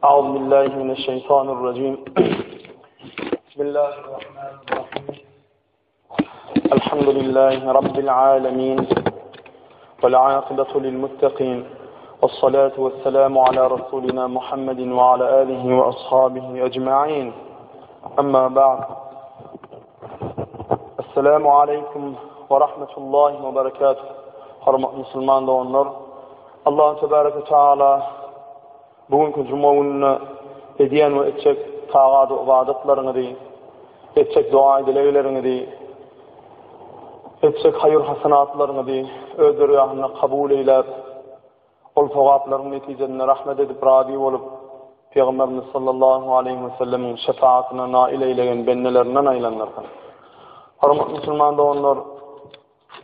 أعوذ بالله من الشيطان الرجيم بسم الله الرحمن الرحيم الحمد لله رب العالمين والعاقبة للمتقين والصلاة والسلام على رسولنا محمد وعلى آله وأصحابه أجمعين أما بعد Esselamu aleýkum we rahmetullahi we berekatuh. Hormatly musulman doganlar, Allahu tebareke we taala bu günki juma gününe edýän we etjek tagat we ybadatlaryňyzy, etjek doga dilegleriňizi, etjek haýyr hasanatlaryňyzy öz dergahynda kabul eýläp, Ol sogaplaryň netijesinde rahmet edip razy bolup, Pygamberimiz sallallahu aleýhi we sellemiň şefaatyna nail eýlegen bendelerinden aýlandyrsyn. Hormatly musulman doganlar,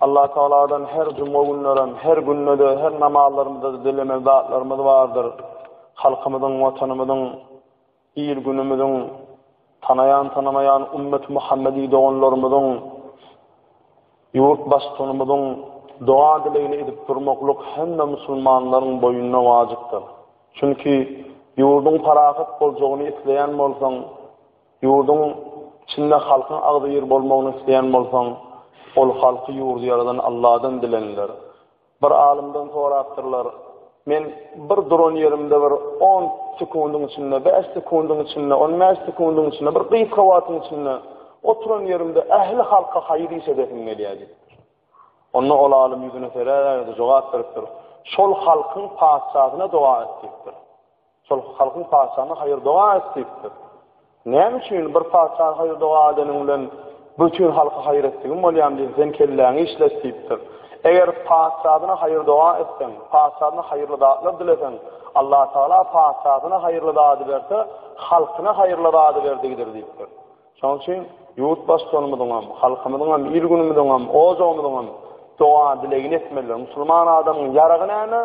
Allah Tagaladan her juma günlerem, her günde-de, her namazlarymyzda-da dilemeli zatlarymyz bardyr. Halkymyzyň, watanymyzyň, il-günümiziň, tanaýan-tanamaýan ümmeti Muhammedi doganlarymyzyň, Ýurt Baştutanymyzyň doga-dilegini edip durmaklyk hemme musulmanlaryň boýnuna wajypdyr. Çünki ýurduň parahat boljagyny isleýän bolsaň, ýurduň içinde halkyň agzybir bolmagyny isleýän bolsaň, ol halky ýurdy ýaradan Alladan dileniler. Bir alymdan sorapdyrlar, Men bir duran ýerimde bir on sekundyň içinde, bäş sekundyň içinde, on bäş sekundyň içinde, bir gysga wagtyň içinde oturan ýerimde ähli halka haýyr iş edesim gelýär diýipdir. Onda ol alym ýüzüne seräýdi, jogap beripdir. Şol halkyň patyşasyna doga et diýipdir. Şol halkyň patyşasyna haýyr doga et diýipdir. Näme üçin bir patyşa haýyr doga edeniň bilen bütin halka haýyr etdigim bolýarmy diýip, sen kelläňi işlet diýipdir. Eger patyşasyna haýyr doga etseň, patyşasyna haýyrly zatlar dileseň, Allah Tagala patyşasyna haýyrly zady berse, halkyna haýyrly zady berdigidir diýipdir. Şonuň üçin ýurt baştutanymyzyňam, halkymyzyňam, il-günümiziňem, ojagymyzyňam doga-dilegini etmelidir. Musulman adamyň ýaragy näme?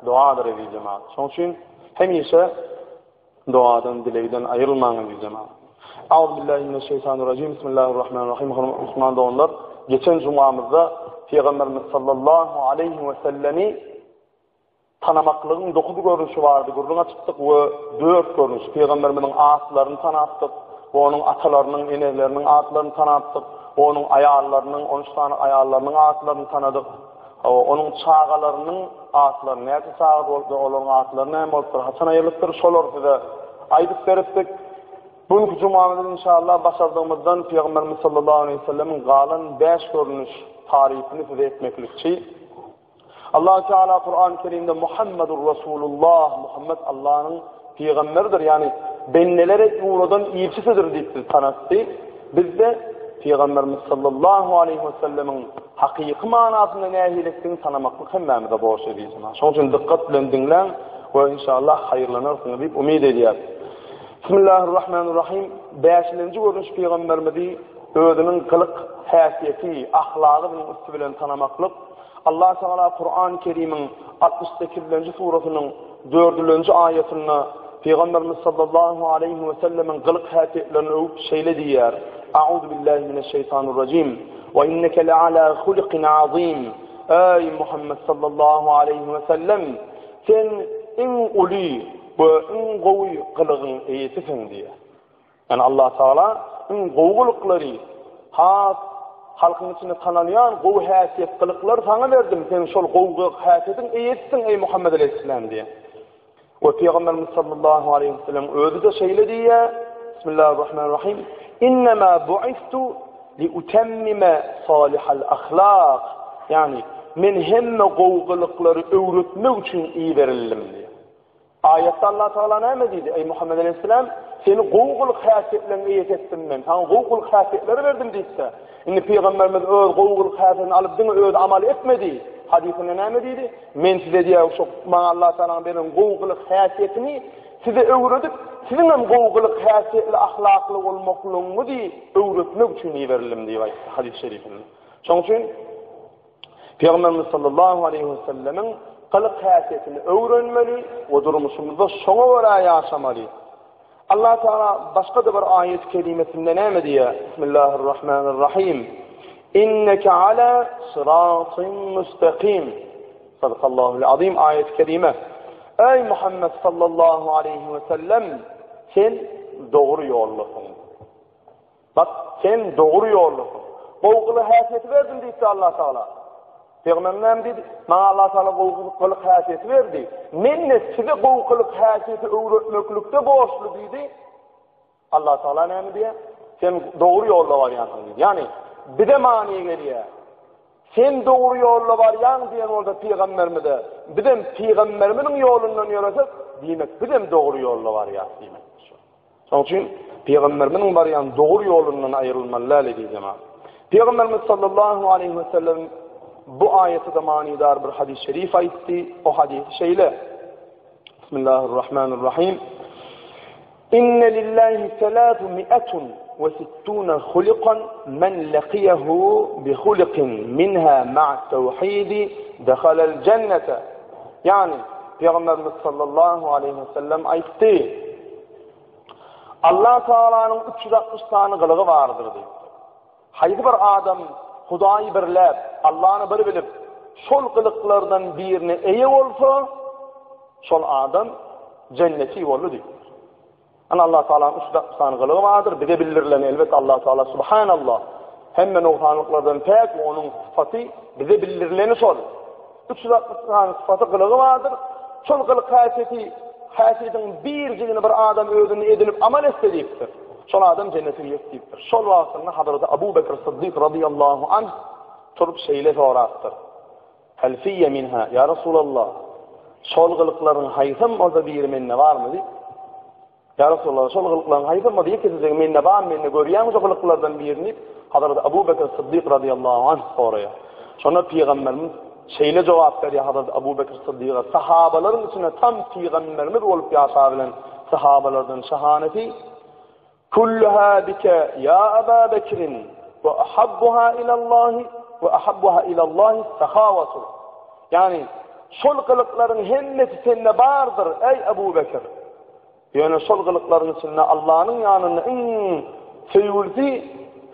Dogadyr eziz jemagat. Şonuň üçin hemişe dogadan, dilegden aýrylmaň eziz jemagat. Auzubillahi mineşşeýtanirrajim. Bismillahirrahmanirrahim. Hormatly musulman doganlar, geçen jumamyzda Pygamberimiz sallallahu aleýhi we sellemi Tanamaklygyň dokuz görnüşi barada gürrüň açypdyk we dört görnüş, Pygamberimiziň atlaryny tanapdyk we onuň atalarynyň, eneleriniň atlaryny tanapdyk we onuň aýallarynyň, on üç sany aýallarynyň atlaryny tanadyk. Hawa, onuň çagalarynyň atlary, näçe çagasy bolupdyr, olaryň atlary näme bolupdyr, haçan aýrylypdyr, şolary size aýdyp beripdik. Bu günki jumamyzda inşallah başardygymyzdan Pygamberimiz sallallahu aleýhi we sellemiň galan bäş görnüş tarypyny size etmeklikçi. Allahu Teala Kur'an-ı Kerimde Muhammedur Rasulullah, Muhammed Allah'yň pygamberidir, ýagny bendelere ugradan ilçisidir diýip biz tanatdy. Bizde Pygamberimiz sallallahu aleyhi we sellemiň hakyky manasynda nähilidigini tanamaklyk hemmämize borç edilsin. Şonuň üçin dykgat bilen diňläň we inşallah haýyrlanarsyňyz diýip umyt edýäris. Bismillahirrahmanirrahim. Bäşinji görnüş pygamberimizi özüniň gylyk häsiýeti, ahlagy üsti bilen tanamaklyk Allah Tagala Kur'an-ı Kerimiň 68-nji surasynyň 4-nji aýatynda Pygamberimiz sallallahu aleýhi we sellemiň gylyk häsiýetlerini öwüp şeýle diýýär: A'uzu billahi mineşşeýtanirrajim. We inneke le'ala hulukin azim. Eý Muhammed sallallahu aleýhi we sellem, sen iň uly we iň gowy gylygyň eýesisiň diýýär. Ýagny Allah Tagala iň gowy gylyklary, has halkyň içinde tanalýan gowy häsiýet gylyklary saňa berdim, sen şol gowy häsiýetiň eýesisiň eý Muhammed aleýhissalam diýýär. We Pygamberimiz sallallahu aleýhi we sellem özi-de şeýle diýýär, Bismillahirrahmanirrahim. Innema bu'istu li utemmime salihal ahlak. Ýagny men hemme gowy gylyklary öwretmek üçin iberildim diýýär. Aýatda Allah Tagala näme diýdi? Eý Muhammet aleýhissalam, seni gowy gylyk-häsiýetleriň eýesi etdim men, saňa gowy gylyk-häsiýetleri berdim diýipdi. Indi pygamberimiz öz gowy gylyk-häsiýetini alyp diňe özi amal etmedi. Hadysynda näme diýdi? Men size diýýär, şu maňa Allah Tagalanyň beren gowy gylyk-häsiýetini size öwredip, siziň hem gowy gylyk-häsiýetli, ahlakly bolmaklygyňyzy öwretmek üçin iberildim diýip aýtdy hadys-y şerifinde. Şonuň üçin Pygamberimiz sallallahu aleýhi we sellemiň gylyk-häsiýetini öwrenmeli we durmuşymyzda şoňa görä ýaşamaly. Allah Taala başga-da bir aýat-y kerimesinde näme diýýär? Bismillahirrahmanirrahim. Inneke ala syratyn mustakim. Sadakallahul azim aýet-i kerime. Eý Muhammed sallallahu aleyhi we sellem, sen dogry ýoldasyň. Bak, sen dogry ýoldasyň. Gowy gylyk häsiýeti berdim diýipdi Allah Taala. Pygamber näme diýdi? Maňa Allah Taala gowy gylyk häsiýeti berdi. Men-de size gowy gylyk häsiýeti öwretmeklikde borçly diýdi. Allah Taala näme diýýär? Sen dogry ýolda barýansyň diýdi. Ýagny bize many gelýär. Sen dogry ýolda barýaň diýen bolsa pygamberimize, bizem pygamberimiziň ýolundan ýöresek, diýmek bizem dogry ýolda barýas diýmek. Şonuň üçin pygamberimiziň barýan dogry ýolundan aýrylmaly däl eziz jemaat. Pygamberimiz sallallahu aleyhi we sellem bu aýaty-da manydar bir hadys şerif aýtdy. O hadys şeýle. Bismillahirrahmanirrahim. Inne lillahi selâsu mi'etun ve sittûne hulikan men lekiyehu bi hulikin minha ma'a tevhidi dehalel cennete. Yani Peygamberimiz sallallahu aleyhi ve sellem aýtdy. Allah Taalanyň 360 sany gylygy bardyr diýdi. Haýsy bir adam Hudaýy birläp, Allany bir bilip, şol gylyklardan birine eýe bolsa, şol adam jenneti boldy diýipdir. Ana Allah Taalanyň 360 sany gylygy bardyr, bize bildirilen elbetde Allah Taala subhanallah hemme nogsanlyklardan päk we onuň sypaty bize bildirileni şol. 360 sany sypaty gylygy bardyr. Şol gylyk häsiýeti häsiýetiň birjigini bir adam özünde edinip amal etse diýipdir. Şol adam jennete girip diýipdir. Şol wagtynda Hazreti Abu Bekr Syddyk radiyallahu anh turup şeýle sorapdyr. Hel fiyye minha ya Resulallah? Şol gylyklaryň haýsam bolsa biri mende barmy diýip. Ýa Resulallah, şol gylyklaryň haýsam bolsa ýekesijegi mende barmy, mende görýäňmi şo gylyklardan birini diýip, Hazreti Abu Bekr Syddyk radiyallahu anh soraýar. Şonda Pygamberimiz şeýle jogap berýär Hazreti Abu Bekr Syddyga, sahabalaryň içinde tam Pygamberimiz bolup ýaşabilen sahabalardan şahanesi, Kulluha bike ýa Aba Bekrin we ahabbuha ilallahi we ahabbuha ilallahi sahawatu. Ýagny şol gylyklaryň hemmesi sende bardyr, eý Abu Bekr. Ýöne şol gylyklaryň içinde Allanyň ýanynda iň söýgülisi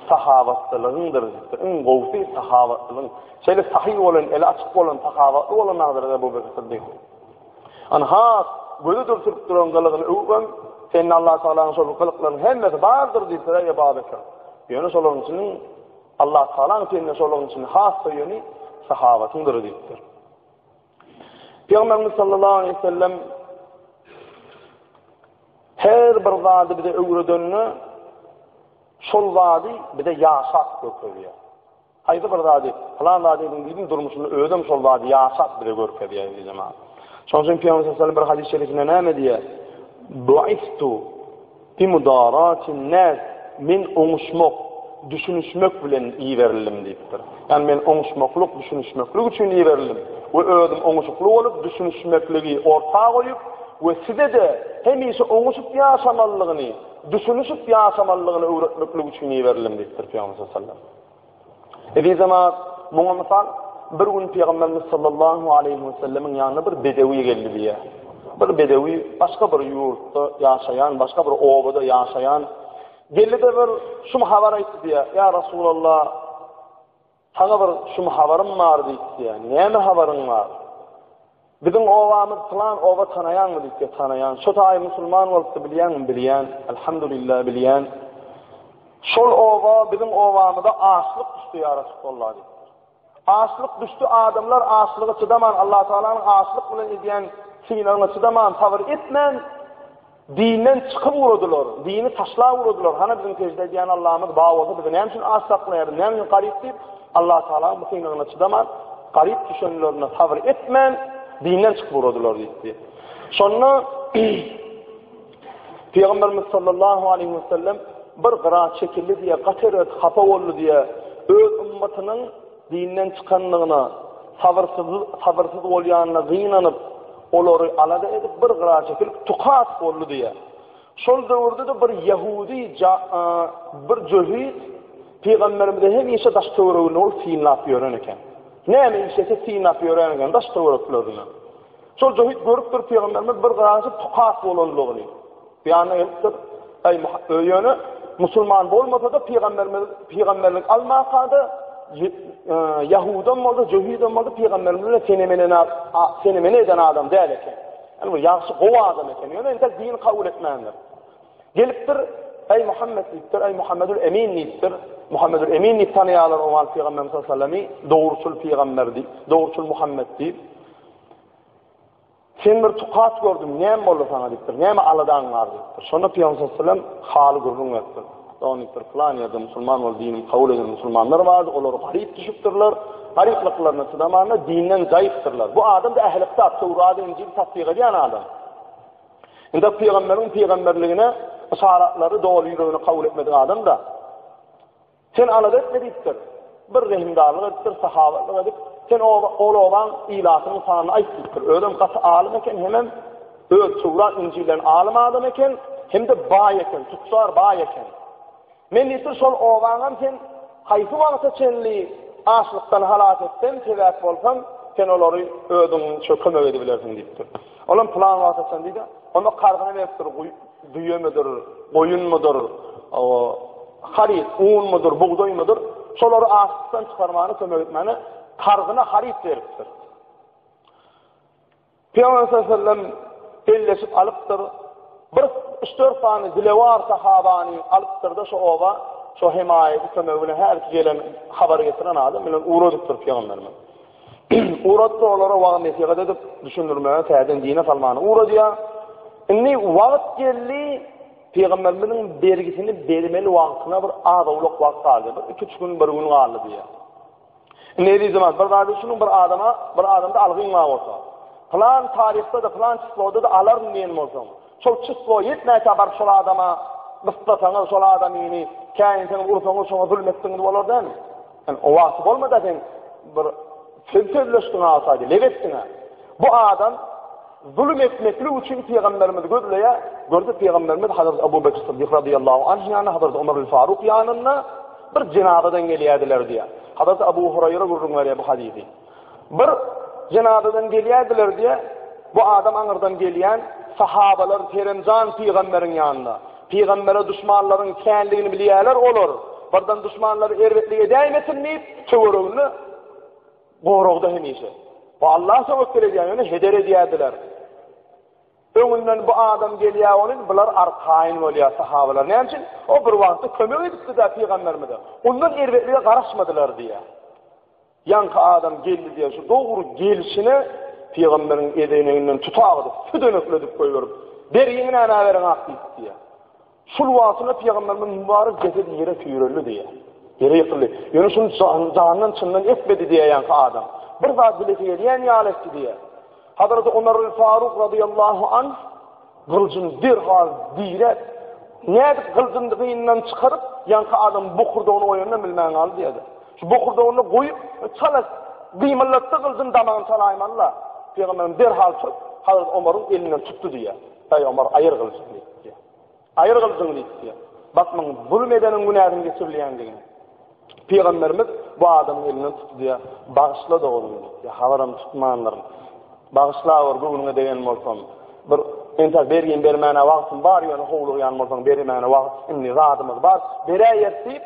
sahawatlylygyňdyr diýipdir. Iň gowusy sahawatlylygyň. Şeýle sahy bolan, eli açyk bolan, sahawatly bolan Hazreti Ebu Bekr Syddyk. An has gözi dürtülip duran gylygyny öwübem, sende Allah Tagalanyň şol gylyklaryň hemmesi bardyr diýipdir, eý Ebu Bekr. Ýöne şolaryň içiniň Allah Tagalaň sende şolaryň içinde has söýeni sahawatyňdyr diýipdir. Pygamberimiz sallallahu aleyhi ve sellem her bir zady bize öwredende şol zady bize ýaşap görkezýär. Haýsy bir zady, pylan zady ediň diýdim, durmuşynda özem şol zady ýaşap bize görkezýär eziz jemaat. Şonuň üçin Pygamber sallallahu aleyhi ve sellem bir hadys şerifinde näme diýýär? Buistu Bi mudaratin nas, men oňuşmak, düşünişmek bilen iberildim diýipdir. Ýagny men oňuşmaklyk, düşünişmeklik üçin iberildim we özüm oňuşykly bolup, düşünişmekligi orta goýup we size-de hemişe oňuşyp ýaşamalydygyny, düşünişip ýaşamalydygyny öwretmeklik üçin iberildim diýipdir Pygamber sallallahu aleyhi ve sellem. Eziz jemaat, muňa mysal, bir gün Pygamberimiz sallallahu aleýhi we sellemiň ýanyna bir bedewi geldi diýýär. Bir bedewi başga bir ýurtda ýaşaýan, başga bir obada ýaşaýan geldi-de bir şum habar aýtdy diýýär. Ýa Resulallah, saňa bir şum habarym bar diýdi. Näme habaryň bar? Biziň obamyz pylan oba tanaýaňmy diýipdir, tanaýan. Şo taýy musulman bolupdy bilýäňmi? Bilýän. Elhamdülillah bilýän. Şol oba biziň obamyza açlyk düşdi ýa Resulallah diýipdir. Açlyk düşdi adamlar açlyga çydaman Allah Tagalanyň açlyk bilen edýän synagyna çydaman sabyr etmän Dinden çykyp ugradylar, dini taşlap ugradylar. Hana biziň sežde edýän Allahymyz bar bolsa bizi näme üçin aç saklaýar, näme üçin garyp diýip, Allah Taala bu synagyna çydaman, garyp düşenlerine sabyr etmän, dinden çykyp ugradylar diýipdi. Şonda Pygamberimiz sallallahu aleyhi ve sellem bir gyra çekildi diýe, gaty erbet hapa boldy diýe, öz ümmatynyň dinden çykanlygyna, sabyrsyz, sabyrsyz bolýanyna gynanyp, olary alada edip bir gyra çekilip tukat boldy diýýär. Şol döwürde-de bir ýahudi bir jöhit pygamberimize hemişe daş töwereginde bolup synlap ýören eken. Näme iş etse synlap ýören eken daş töwereklerinde. Şol jöhit görüpdir pygamberimiz bir gyra çykyp tukat bolanlygyny. Bu ýanyna gelipdir. Eý, ýöne musulman bolmasa-da pygamberimiz pygamberlik almaka-da. Ýahudam bolsa, jöhidem bolsa pygamberimiz bilen sene-mene eden adam däl eken. Ýani bu ýagşy, gowy adam eken. Ýöne entek dini kabul etmändir. Gelipdir, Eý Muhammet diýipdir, Eý Muhammedül Emin diýipdir. Muhammedül Emin diýip tanaýarlar oňa pygamberimiz sallallahu aleyhi ve sellemi, dogruçyl pygamber diýip, dogruçyl Muhammet diýip. Sen bir tukat gördüm, näme boldy saňa diýipdir. Näme aladaň bar diýipdir. Şonda Pygamber sallallahu aleyhi ve sellem haly gürrüň beripdir. Dogan diýipdir, pylan ýerde musulman bolup dinini kabul eden musulmanlar bardy, olar garyp düşüpdirler. Garyplyklaryna çydaman-da dinden jaýypdyrlar. Bu adam-da ähli kitap, Töwrady, Injili tassyk edýän adam. Indi pygamberiň pygamberligine yşaratlary doly ýüregine kabul etmedik adam-da. Sen alada etme diýipdir. Bir rehimdarlyk edipdir, sahabatlyk edip, sen ol obaň ilatynyň sanyny aýt diýipdir. Özem gaty alym eken, hemem öz Töwrat Injilden alym adam eken, hem-de baý eken, tüçjar baý eken. Men diýipdir, şol obaňam sen haýsy wagta çenli açlykdan halas etsem, sebäp bolsam, sen olary özüňçe kömek edibilersiň diýipdir. Olam pylan wagta çenli diýdi. Onda karzyna beripdir, düýemidir, goýunmydyr, haryt, unmudyr, bugdaýmydyr, şolary açlykdan çykarmana kömek etmäne karzyna haryt beripdir. Pygamber sallallahu aleyhi ve sellem elleşip alypdyr. Bir üç-dört sany dilewar sahabany alypdyr-da şu oba, şu hemaýaty kömegi bilen her gelen habary getiren adam bilen ugradypdyr pygamberimiz. Ugradypdyr olara wagyz nesihat edip düşündirmäge, täzeden dine salmany ugradýar. Indi wagt geldi, pygamberimiziň bergisini bermeli wagtyna bir az-owlak wagt galdy. Bir iki-üç gün, bir gün galdy diýýär. Indi eziz jemaat, bir zady düşüniň, bir adama, bir adamda algyň bar bolsa, pylan taryhda-da, pylan çysloda-da alaryn diýen bolsaň, şol çyslo ýetmäkä baryp şol adama gyssasaňyz, şol adamyny käýinseňiz, ursaňyz, şoňa zulum etdiňiz bolar dälmi? Ýani o wagty bolmada sen bir söz sözleşdiň agsaýdy, lep etdiň-ä. Bu adam zulum etmeklik üçin pygamberimizi gözleýär. Görse pygamberimiz Hazreti Abu Bekr Siddik radiyallahu anh ýanynda, Hazreti Omar Faruk ýanynda bir jenazadan gelýärdiler diýýär. Hazreti Abu Huraýra gürrüň berýär bu hadysy. Bir jenazadan gelýärdiler diýýär. Bu adam aňyrdan gelýän sahabalar Seremjan pygamberiň ýanynda. Pygambere duşmanlaryň känligini bilýärler olar. Birden duşmanlar erbetlik edäýmesin diýip töwereginde Goragda hemişe. Bu Allaha töwekgel edýän, ýöne heder edýärdiler. Öňünden bu adam gelýär ony bular arkaýyn bolýar sahabalar. Näme üçin? O bir wagtda kömek edipdi-de pygamberimize. Ondan erbetlige garaşmadylar diýýär. Ýaňky adam geldi diýýär. Şu dogry gelşine pygamberiň ezeneginden tutagdyp, südenekledip goýberip, bergiňi nämä bereňak diýip diýýär. Şul wagtynda pygamberimiz mübarek jesedi ýere süýreldi diýýär. Ýere ýykyldy. Ýöne şuny jandan çyndan etmedi diýýär ýaňky adam. Bir zat bilesi gelýän ýaly etdi diýýär. Hazreti Omer el-Faruk radiyallahu anh gylyjyny derhal diräp, nädip gylyjyny gynyndan çykaryp, ýaňky adam bokurdagyny goýanyny bilmän galdy diýýär. Şu bokurdagyny goýup, çala gymyldatdy gylyjyny damagyny çalaýmaly-la. Pygamberimiz derhal turup, Hazreti Omaryň elinden tutdy diýýär. Eý Omar, aýyr gylyjyny diýýär. Aýyr gylyjyňy diýipdir. Bak muň zulum edeniň günäsiniň geçirilýändigini. Pygamberimiz bu adamyň elinden tutdy diýýär. Bagyşla doganym diýipdir. Habaram tutmandyryn. Bagyşlaweri göwnüňe degen bolsam. Bir entäk bergin bermäne wagtym bar, ýöne howlugýan bolsaň bermäne wagt indi zadymyz bar. Beräýeris diýip,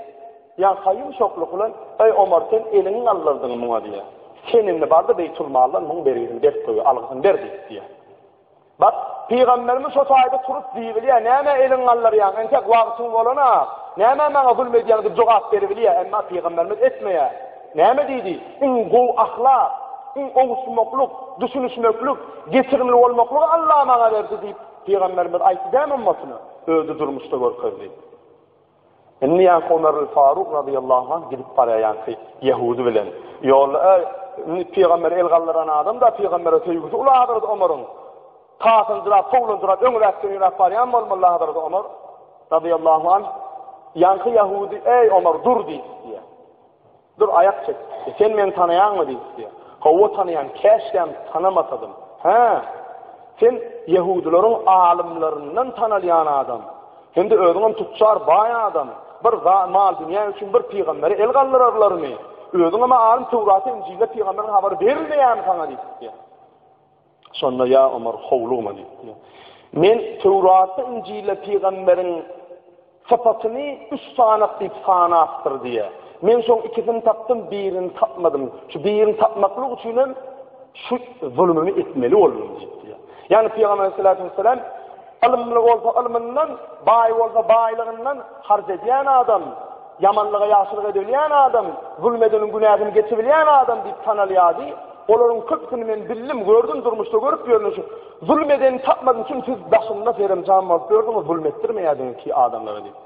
ýaňka ýumşaklyk bilen, Eý Omar sen eliňi galdyrdyň muňa diýýär. Sen indi bar-da Beýtulmaldan muň bergisini berip goý, algysyny ber diýip diýýär. Bak, pygamberimiz şo taýda turup diýibilýär, Nämä eliňi galdyrýaň, entek wagtyň bolana, nämä maňa zulum edýäň diýip jogap beribilýär, emma pygamberimiz etmeýär. Näme diýdi? Iň gowy ahlak, iň oňuşmaklyk, düşünişmeklik, geçirimli bolmaklygy Allah maňa berdi diýip, pygamberimiz aýtdy dämi ymmatyna? Özi durmuşda görkezdi. Indi ýaňky Omer el-Faruk razyýallahu anh gidip barýar ýaňky ýehudy bilen. Ýolda äý, indi pygambere el galdyran adam-da, pygambere söýgüsi uly Hazreti Omaryň. Tasynjyrap, towlanjyrap, öňräkden ýöräp barýan bolmaly Hazreti Omar razyýallahu anh. Ýaňky ýehudy, Eý, Omar, dur diýip diýýär. Dur, aýak çek. E, sen meni tanaýaňmy diýip diýýär. Hawa, tanaýan, käşgäm tanamasadym. Hä, sen ýehudylaryň alymlaryndan tanalýan adam. Hem-de özüňem tüçjar baý adam. Bir mal-dünýä üçin bir pygambere el galdyrarlarmy? Özüňem-ä alym, Töwratda, Injilde pygamberiň habary berilmeýärmi saňa diýip diýýär. Şonda ýa Omar howlugma diýipdir. Men Töwratda, Injilde pygamberiň sypatyny üç sanak diýip sanapdyr diýýär. Men şoň ikisini tapdym, birini tapmadym. Şu birini tapmaklyk üçin hem şu zulumymy etmeli boldum diýipdir. Ýagny Pygamber aleyhissalatu vesselam ylymly bolsa ylmyndan, baý bolsa baýlygyndan harç edýän adam, ýamanlyga ýagşylyk edebilýän adam, zulum edeniň günäsini geçibilýän adam diýip tanalýardy. Olaryň köpüsini men bildim, gördüm, durmuşda görüp ýörün şu zulum edeni tapmadym, çünki siz daşynda seremjam bolup ýördüňiz, zulum etdirmeýärdiňiz ki adamlara diýip.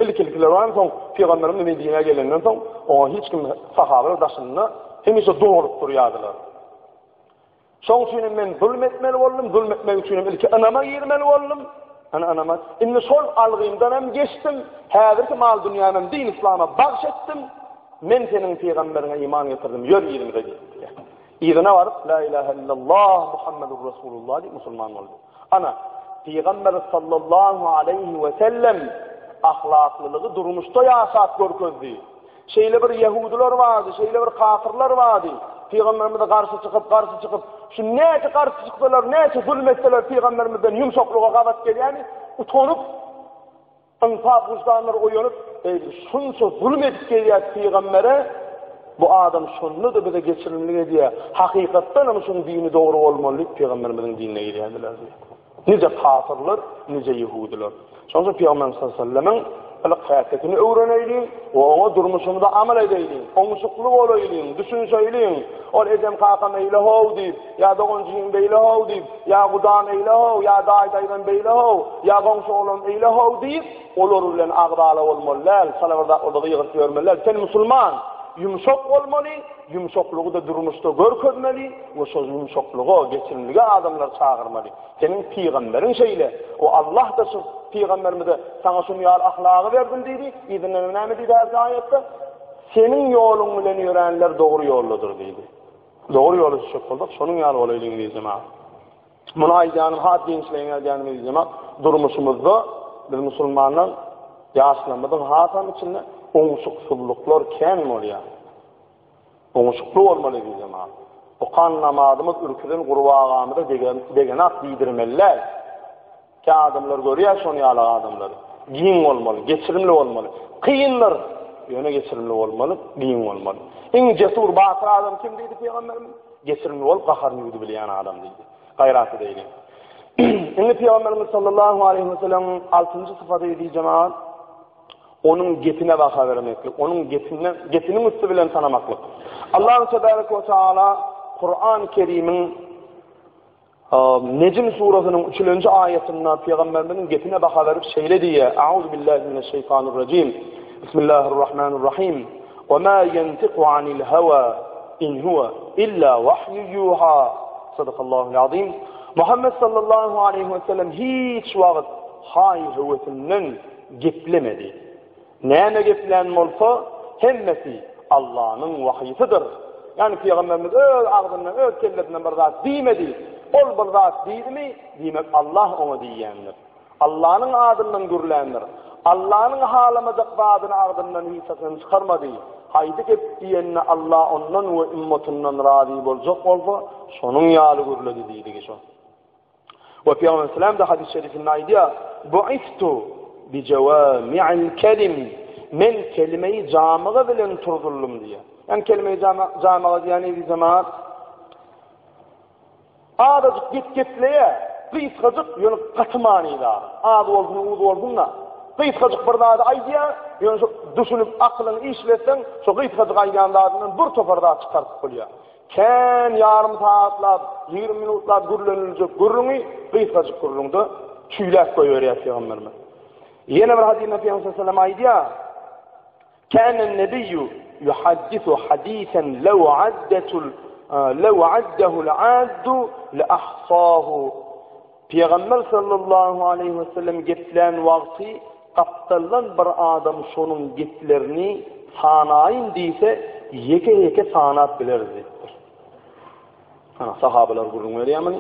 Ilki-ilkiler ondan soň Pygamberimiz Medinä gelenden soň oňa hiç kim sahabalar daşynda hemişe dolup durýardylar. Şoň üçin hem men zulum etmeli boldum, zulum etmek üçin hem ilki ynama girmeli boldum. Ana ynama. Indi şol algymdan hem geçdim. Häzirki mal dünýämi hem din islama bagş etdim. Men seniň pygamberiňe iman getirdim. Ýör yzymyza diýdi. Yzyna baryp la ilaha illallah Muhammedur Rasulullah diýip musulman boldy. Ana Pygamber sallallahu aleýhi we sellem ahlaklylygy durmuşda ýaşap görkezdi. Şeýle bir ýehudylar bardy, şeýle bir kafyrlar bardy. Pygamberimize garşy çykyp, garşy çykyp, şu näçe garşy çyksalar, näçe zulum etseler pygamberimizden ýumşaklyga gabat gelýäni utanyp, ynsap wyždanlary oýanyp, eý biz şunça zulum edip gelýäs pygambere, bu adam şonda-da bize geçirimlik edýär. Hakykatdan hem şuň dini dogry bolmaly diýip pygamberimiziň dinine girýärdiler diýýär. Nije kafyrlar, nije ýehudylar. Şonuň üçin Pygamberimiz sallallahu aleyhi ve sellemiň gylyk-häsiýetini öwreneýliň we oňa durmuşymyzda amal edeýliň, oňuşykly bolaýlyň, düşünişeýliň. Ol ejem-kakam eýle-how diýip, ýa dogan-jigim beýle-how diýip, ýa gudam eýle-how, ýa daýy-daýzam beýle-how, ýa goňşy-golam eýle-how diýip, olar bilen agzala bolmaly däl, çala bir zatlarda gygyryp ýörmeli däl. Sen musulman, ýumşak bolmaly, ýumşaklygy-da durmuşda görkezmeli we şol ýumşaklyga, geçirimlige adamlary çagyrmaly. Seniň pygamberiň şeýle. O Allah-da şu pygamberimize saňa şuny ýaly ahlagy berdim diýdi. Yzyndan hem näme diýdi häzirki aýatda? Seniň ýoluň bilen ýöränler dogry ýoldadyr diýdi. Dogry ýola düşjek bolsak, şonuň ýaly bolaýlyň diýdi jemagat. Muny aýdýanym has giňişleýin aýdýanym diýdi jemagat. Durmuşymyzda biz musulmanlar ýaşlarymyzyň hasam içinde oňşuksyzlyklar kän bolýar. Oňuşykly bolmaly eziz jemagat. Okan namazymyz ürküzen gurbagamyza degenak diýdirmeli däl. Kä adamlar görýär şony ýaly adamlary. Giň bolmaly, geçirimli bolmaly. Kyndyr, ýöne geçirimli bolmaly, giň bolmaly. Iň jesur, batyr adam kim diýdi pygamberimiz? Geçirimli bolup gaharyny ýuwdubilýän adam diýdi. Gaýrat edeýliň. Indi pygamberimiz sallallahu aleýhi we sellemiň altynjy sypaty eziz jemagat Onuň gepine baha bermeklik, onuň gepinden, gepiniň üsti bilen tanamaklyk. Allahu tebaraka we taala Kur'an Kerimiň Necm surasynyň 3-nji aýatynda pygamberimiziň gepine baha berip şeýle diýýär: A'uzu billahi mineşşeýtanirrajim. Bismillahirrahmanirrahim. Wa ma ýentiku anil hawa in huwa illa wahyu yuha. Sadakallahul azim. Muhammed sallallahu aleyhi we sellem hiç wagt haý-höwesinden geplemedi. Näme geplän bolsa, hemmesi Allanyň wahysydyr. Ýagny pygamberimiz öz agzyndan, öz kellesinden bir zat diýmedi. Ol bir zat diýdimi, diýmek Allah oňa diýýändir. Allanyň adyndan gürländir. Allanyň halamajak zadyny agzyndan hiç haçan çykarmady. Haýsy gep diýende Allah ondan we ümmatyndan razy boljak bolsa, şonuň ýaly gürledi diýdigi şo. We Pygamber Aleyhisselam da hadis-i şerifinde aýdýar, Buistu bi jawami'il kelim. Men kelimeyi jamyga bilen turzuldym diýýär. Ýani kelimeyi jamyga diýýän eziz jemaat azajyk gep gepleýär, gysgajyk, ýöne gaty manyda. Az bolsun, uz bolsun-da, gysgajyk bir zady aýdýar, ýöne şo düşünip akylyňy işletseň, şo gysgajyk aýdýan zadyndan bir topar zat çykaryp bolýar. Kän ýarym sagatlap, 20 minutlap gürleniljek gürrüňi gysgajyk gürrüňde çüýläp goýberýär pygamberimiz. Ýene bir hadysda Pygamber sallallahu aleyhi ve sellem aýdýar: Kana nebiyyu yuhaddisu hadisan law addatul law addahu al-addu la ahsahu. Pygamber sallallahu aleyhi ve sellem geplän wagty Gapdaldan bir adam şonuň geplerini sanaýyn diýse, ýeke-ýeke sanap bileris diýipdir. Ana, sahabalar gürrüň berýär muny.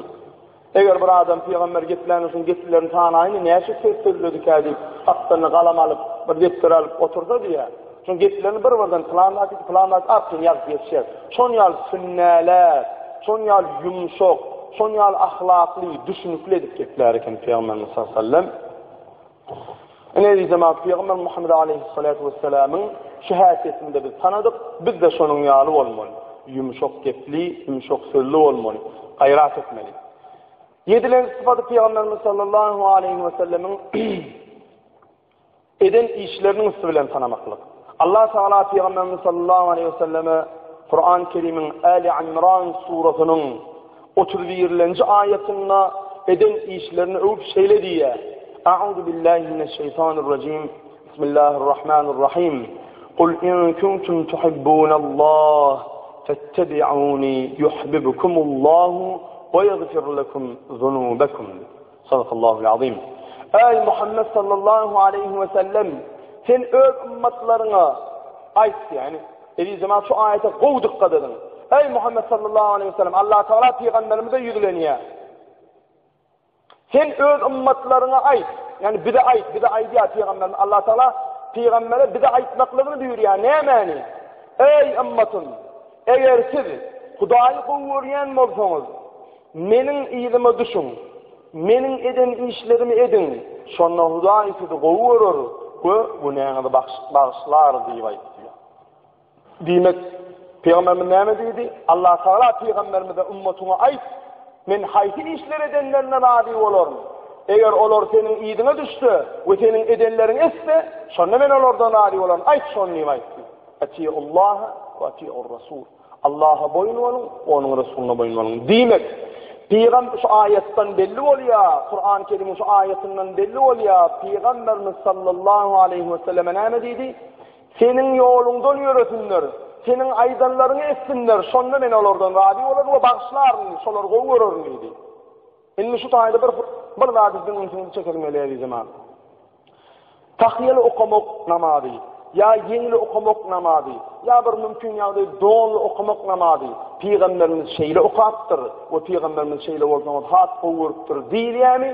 Eger bir adam pygamber geplände şonuň geplerini sanaýyn, näçe söz sözledikä diýip, gapdalynda galam alyp, bir depder alyp otursa diýýär. Şonuň geplerini bir-birden pylan zat diýdi, pylan zat arkaýyn ýazyp geçýär. Şon ýaly sünnäläp, şon ýaly ýumşak, şon ýaly ahlakly, düşünikli edip geplär eken pygamberimiz sallallahu aleyhi ve sellem. Ine eziz jemaat, Pygamber Muhammed aleyhissalatu vesselamyň Şu häsiýetini-de biz tanadyk, biz-de şonuň ýaly bolmaly. Ýumşak gepli, ýumşak sözli bolmaly. Gaýrat etmeli. Ýedilenji sypaty Pygamberimiz sallallahu aleýhi we sellemiň eden işleriniň üsti bilen tanamaklyk. Allah Tagala Pygamberimiz sallallahu aleýhi we selleme Kur'an-ı Kerimiň Ali Imran surasynyň 31-nji aýatynda eden işlerini öwüp şeýle diýýär: A'udhu billahi mineşşeýtanirrajim. Bismillahirrahmanirrahim. Kul in kuntum tuhibbunallah fettebi'uni yuhibbukumullahu we yaghfir lekum zunubakum. Sadakallahul azim. Eý Muhammed sallallahu aleyhi we sellem sen öz ümmetleriňe aýt ýani eziz jemaat şu aýata gowy dykgat ediň. Eý Muhammed sallallahu aleyhi we sellem Allah Taala pygamberimize ýüzlenýär. Sen öz ymmatlaryňa aýt, ýagny bize aýt, bize aýdýar pygamberimiz Allah Taala pygambere bize aýtmaklygyny buýurýar. Nämäni? Eý ymmatym, eger siz Hudaýy gowy görýän bolsaňyz, meniň yzyma düşüň, meniň eden işlerimi ediň, şonda Hudaý sizi gowy görer we günäňizi bagyşlar diýip aýtdy. Diýmek, Pygamberimiz näme diýdi? Allah Tagala pygamberimize ummatyňa aýt, men haýsy işler edenlerine razy bolaryn? Eger olar seniň yzyňa düşse we seniň edenleriňi etse, şonda men olardan razy bolaryn. Aýt şony diýip aýtdy. Atiullaha we atiur rasul. Allaha boýun boluň, onuň Resulyna boýun boluň. Diýmek, Pygam şu aýatdan belli bolýar, Kur'an-ı Kerimiň şu aýatyndan belli bolýar, Pygamberimiz sallallahu aleyhi we selleme näme diýdi? Seniň ýoluňdan ýöresinler, seniň aýdanlaryňy etsinler, şonda men olardan razy bolaryn we bagyşlaryn, şolary gowy görerin diýdi. Indi şu taýda bir bir zady siziň ünsüňizi çekesim gelýär eziz jemagat. Tahýaly okamak namazy, ýa ýeňli okamak namazy, ýa bir mümkin ýagdaý donly okamak namazy, pygamberimiz şeýle okapdyr we pygamberimiz şeýle bolsaňyz has gowy görüpdir diýilýärmi?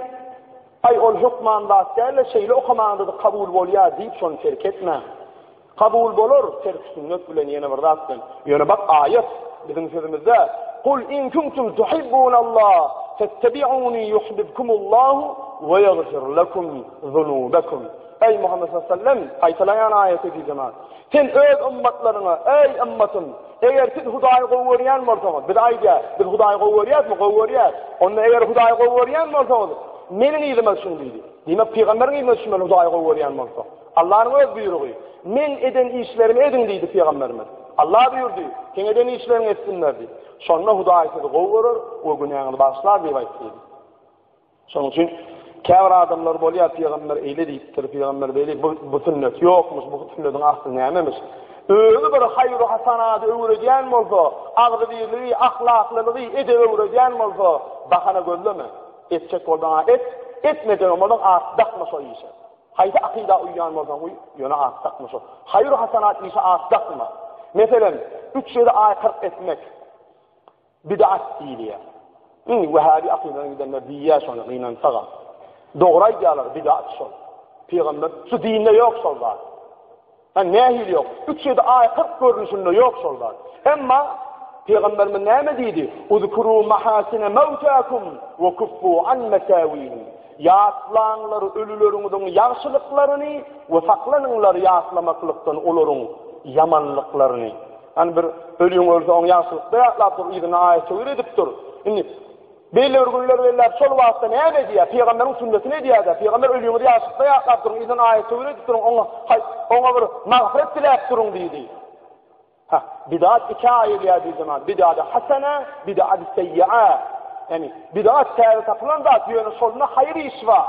Aý, ol hökman zat däl-de, şeýle okamaňda-da kabul bolýar diýip, şony terk etmäň. Kabul bolar, terk sünnet bilen ýene bir zat bilen. Ýöne bak aýat biziň sözümizde, Kul in kuntum tuhibbunallah fettebi'uni yuhibbukumullahu we yaghfir lekum zunubakum. Eý Muhammed sallallahu aleyhi ve sellem, gaýtalaýan aýaty diýdim. Sen öz ymmatlaryňa, Eý, ymmatym! Eger siz Hudaýy gowy görýän bolsaňyz, bize aýdýar, biz Hudaýy gowy görýärismi? Gowy görýäris. Onda eger Hudaýy gowy görýän bolsaňyz, meniň yzyma düşüň diýdi. Diýmek, pygamberiň yzyna düşmeli Hudaýy gowy görýän bolsak. Allanyň öz buýrugy. Meň eden işlerimi ediň diýdi pygamberimiz. Allah buýurdy, seň eden işleriňi etsinler diýip. Şonda Hudaý sizi gowy görer we günäňizi bagyşlar diýip aýtdy diýdi. Şonuň üçin käbir adamlar bolýar, pygamber eýle diýipdir, pygamber beýle, bu, bu sünnet ýokmuş, bu sünnetiň asly nämemiş? Özi bir haýru hasanady öwredýän bolsa, agzybirligi, ahlaklylygy, edebi öwredýän bolsa, bahana gözleme. Etjek bolsaň-a et, etmejek bolsaň at dakma şo işe. Haýsy akyda uýýan bolsaň uý, ýöne at dakma şo. Haýru hasanat işe at dakma. Meselem, üç ýedi aý 40 etmek. Bid'at diýilýär. Indi Wehhabi akydadan gidenler diýýär şony gynansagam. Dogry aýdýarlar bid'at şol. Pygamber şu dinde ýok şol zat. Ha nähili ýok? 3-7 aý 40 görnüşinde ýok şol zat. Emma Pygamberimiz näme diýdi? Uzkuru mahasine mawtakum we kuffu an mesawihim. Ýatlaňlar ölüleriňiziň ýagşylyklaryny we saklanyňlar ýatlamaklykdan olaryň ýamanlyklaryny. Hany bir ölüň ölse oň ýagşylykda ýatlap dur, yzyna aýat-töwir edip dur. Indi belli bir günler belläp şol wagtda näme edýär? Pygamberiň sünnetini edýär-de. Pygamber ölüňizi ýagşylykda ýatlap duruň, yzyna aýat-töwir edip duruň, oňa oňa bir magfyret diläp duruň diýdi. Ha, bidat ikä aýrylýar diýdi man. Bidady hasana, bidady seýýa. Ýani bidat täze tapylan zat, ýöne şolunda haýyr iş bar.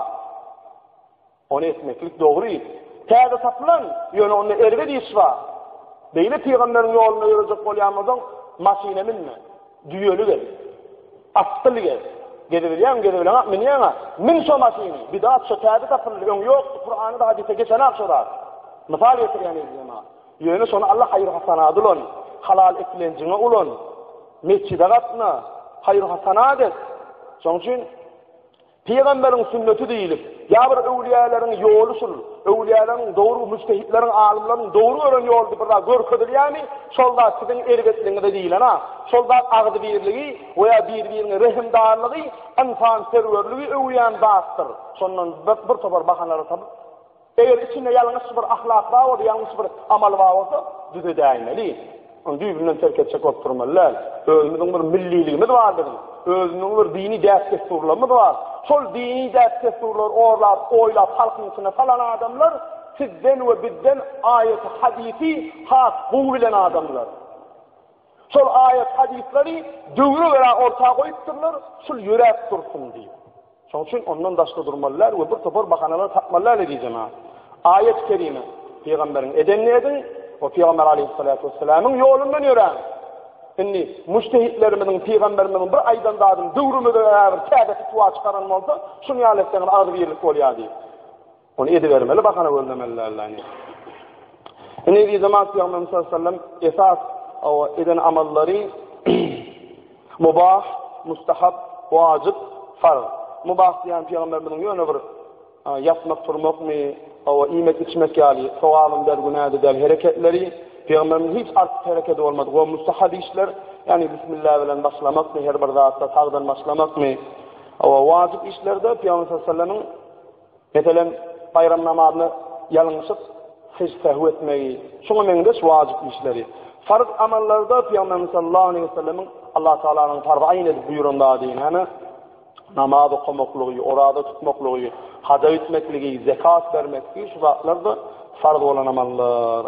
Ony etmeklik dogry. Täze tapylan, ýöne onda erbet iş bar. Beýle pygamberiň ýolunda ýörejek bolýan bolsaň, maşyna münme. Düýeli gez. Atdyl gez. Gezebilýäňmi, gezebileňok, münýäň-ä. Mün şo maşyny. Bidat şo täze tapyldy, öň ýokdy, Kuranda, hadysda geçenak şo zat. Mysal getirýän eziz jemagat. Ýöne şony Allah haýyr-hasanada ulan, halal eklenjiňe ulan. Mesjide gatna, haýyr-hasanat et. Şonuň üçin Pygamberiň sünneti diýlip, ýa bir öwlüýäleriň ýoly şul, öwlüýäleriň dogry, müjtehitleriň, alymlaryň dogry gören ýoly diýip bir zat görkezilýärmi, şol zat siziň erbetligiňize diýlen-a. Şol zat agzybirligi we ýa bir-biriňe rehimdarlygy, ynsanperwerligi öwýän zatdyr. Şondan bir topar bahanalary tapyp. Eger içinde ýalňyş bir ahlak bar bolsa, ýalňyş bir amal bar bolsa, düzedäýmeli. Ony düýbünden terk etjek bolup durmaly däl. Özümiziň bir milliligimiz bar biziň. Özümiziň bir dini däp-dessurlarymyz bar. Şol dini däp-dessurlary orlap, oýlap halkyň içine salan adamlar sizden we bizden aýaty, hadysy has gowy bilen adamlar. Şol aýat, hadyslary döwre görä orta goýupdyrlar, şul ýöräp dursun diýip. Şonuň üçin ondan daşda durmaly däl we bir topar bahanalar tapmaly däl eziz jemaat. Aýat-y kerime, Pygamberiň edenini ediň we Pygamber aleýhissalatu wessalamyň ýolundan ýöräň. Indi mujtehitlerimiziň pygamberimiziň bir aýdan zadyny döwrümize görä bir täze fitwa çykaran bolsa, şuny ýaly etseňiz agzybirlik bolýar diýip. Ony edibermeli bahana gözlemeli däl ýani. Indi eziz jemaat Pygamberimiz sallallahu aleyhi ve sellem esas eden amallary mubah, mustahab, wajyp, farz. Mubah diýen pygamberimiziň ýöne bir ýatmak turmakmy, owa iýmek içmek ýaly sogabym däl, günä-de däl hereketleri pygamberimiziň hiç artyk hereketi bolmady. We mustahab işler, ýagny bismillah bilen başlamakmy, her bir zatda sagdan başlamakmy. Owa wajyp işlerde pygamber sallallahu aleyhi ve sellemiň Meselem, baýram namazyna ýalňyşyp sej-sehw etmegi, şuňa meňzeş wajyp işleri. Farz amallarda Pygamberimiz sallallahu aleýhi we sellemiň Allah Tagalanyň farz aýn edip buýran zady näme? Namaz okamaklygy, oraza tutmaklygy, haja gitmekligi, zekat bermekligi şu zatlar-da farz bolan amallar.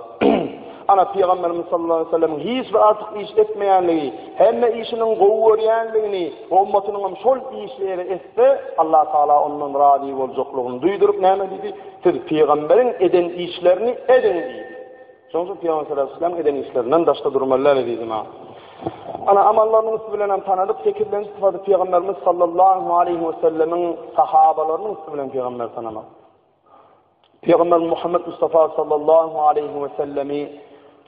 Ana Pygamberimiz sallallahu aleýhi we sellemiň hiç bir artyk iş etmeýänligi, hemme işiniň gowy görýänligini we ummatynyň hem şol işleri etse, Allah Tagala ondan razy boljaklygyny duýduryp näme diýdi? Siz pygamberiň eden işlerini ediň diýdi. Şonuň üçin Pygamber sallallahu aleýhi we sellem eden işlerinden daşda durmaly däl eziz iman. Ana amallarynyň üsti bilen hem tanadyk. Sekizlenji sypaty Pygamberimiz sallallahu aleýhi we sellemiň sahabalarynyň üsti bilen pygamber tanamak. Pygamber Muhammed Mustafa sallallahu aleýhi we sellemi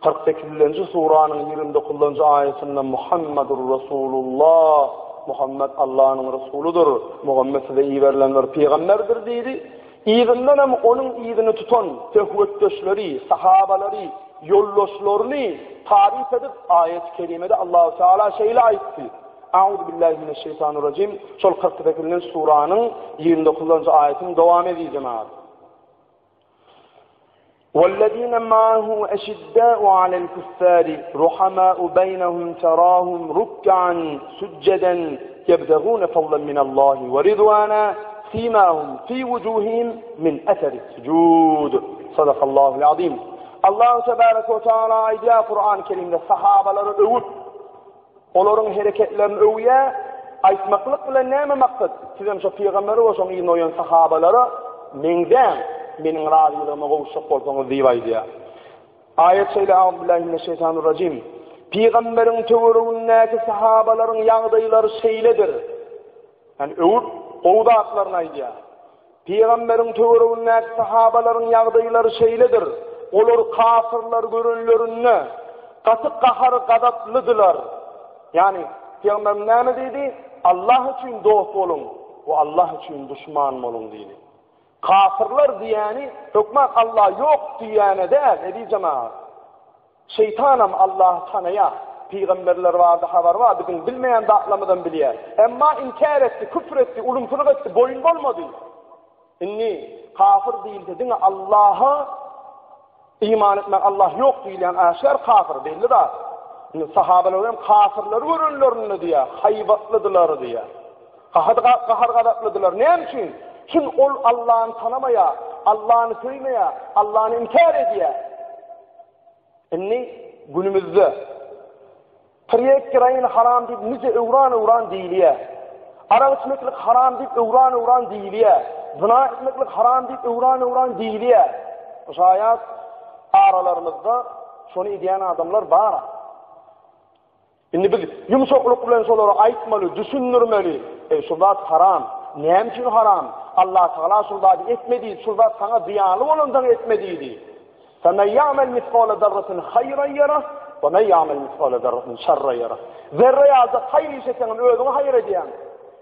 48-nji suranyň 29-njy aýatynda Muhammedur Rasulullah, Muhammed Allah'yň Resuludyr, Muhammed size iberilen bir pygamberdir diýdi. Yzyndan hem onuň yzyny tutan söhbetdeşleri, sahabalary, ýoldaşlaryny taryp edip aýat-y kerimede Allahu Teala şeýle aýtdy. A'uzu billahi mineşşeýtanirrajim. Şol 48-nji suranyň 29-njy aýatynyň dowamy eziz jemagat. وَالَّذِينَ مَعَهُ أَشِدَّاءُ عَلَى الْكُفَّارِ رُحَمَاءُ بَيْنَهُمْ تَرَاهُمْ رُكَّعًا سُجَّدًا يَبْتَغُونَ فَضْلًا مِنَ اللَّهِ وَرِضْوَانًا سِيمَاهُمْ فِي وُجُوهِهِمْ مِنْ أَثَرِ السُّجُودِ صدق الله العظيم. Allahu tebaraka we taala aýdýar Kur'an-ı Kerimde sahabalary öwüp Olaryň hereketlerini öwýär, aýtmaklyk bilen näme maksat? Sizem şo pygambere we şoň yzyna uýan sahabalara meňzäň, meniň razylygyma gowuşjak bolsaňyz diýip aýdýar. Aýat şeýle, Auzubillahi mineşşeýtanirrajim. Pygamberiň töweregindäki sahabalaryň ýagdaýlary şeýledir. Ýani öwüp, gowy zatlaryny aýdýar. Pygamberiň töweregindäki sahabalaryň ýagdaýlary şeýledir, olar kafyrlary görenlerinde gaty gahar-gazaplydylar. Ýagny, Pygamberimiz näme diýdi? Allah üçin dost boluň we Allah üçin duşman boluň diýdi. Kafyrlar diýýäni hökman Allah ýok diýýäne däl, eziz jemagat. Şeýtanam Allahy tanaýar, pygamberler barada habary bar, biziň bilmeýän zatlarymyzam bilýär. Emma inkär etdi, küfr etdi, ulumsylyk etdi, boýun bolmady. Indi kafir diýilse diňe Allaha iman etmän Allah ýok diýilýän äşgär kafir belli zat. Indi sahabalar hem kafirleri görenlerinde diýýär, haýbatlydylar diýýär. Gahar-gazaplydylar. Näme üçin? Çün ol Allahny tanamaýar, Allahny söýmeýär, Allahny inkär edýär. Indi günümizde tirýek geroin haram diýip nije öwran-öwran diýilýär. Arak içmeklik haram diýip öwran-öwran diýilýär. Zyna etmeklik haram diýip öwran-öwran diýilýär. Şaýat aralarymyzda şony edýän adamlar bar. Indi biz ýumşaklyk bilen şolara aýtmaly, düşündirmeli. Eý, şu zat haram. Näme üçin haram? Allah Tagala şul zady etme diýdi, şul zat saňa zyýanly bolansoň etme diýdi. Femen ýa'mel misgala zarratin haýran ýara, we men ýa'mel misgala zarratin şerran ýara. Zerre ýaljak haýyr iş etseňem özüňe haýyr edýäň.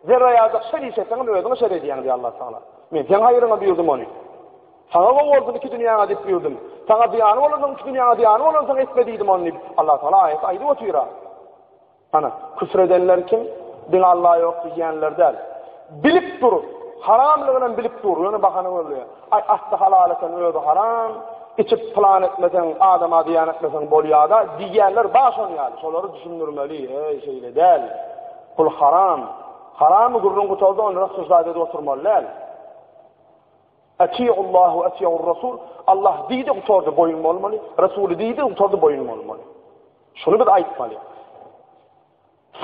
Zerre ýaljak şer iş etseňem özüňe şer edýäň diýýär Allah Tagala. Men seň haýryňa buýurdym ony. Saňa gowy bolsun iki dünýäňe diýip buýurdym. Saňa zyýany bolansoň iki dünýäňe zyýany bolansoň etme diýdim ony diýip, Allah Tagala aýat aýdyp otyr-a. Ana, küfür edenler kim? Diňe Allah ýok diýýänler däl. Bilip durup. Haramlygynam bilip dur, ýöne bahana gözleýär. Aý, asly halal eken, özi haram, içip pylan etmeseň, adama zyýan etmeseň bolýa-da diýýänler bar şon ýaly. Şolary düşündirmeli, eý, şeýle däl. Pul haram. Haramy gürrüň gutardy, ony rassujdat edip oturmaly däl. Atiullah we atiur rasul. Allah diýdi gutardy, boýun bolmaly. Resuly diýdi gutardy, boýun bolmaly. Şuny biz aýtmaly.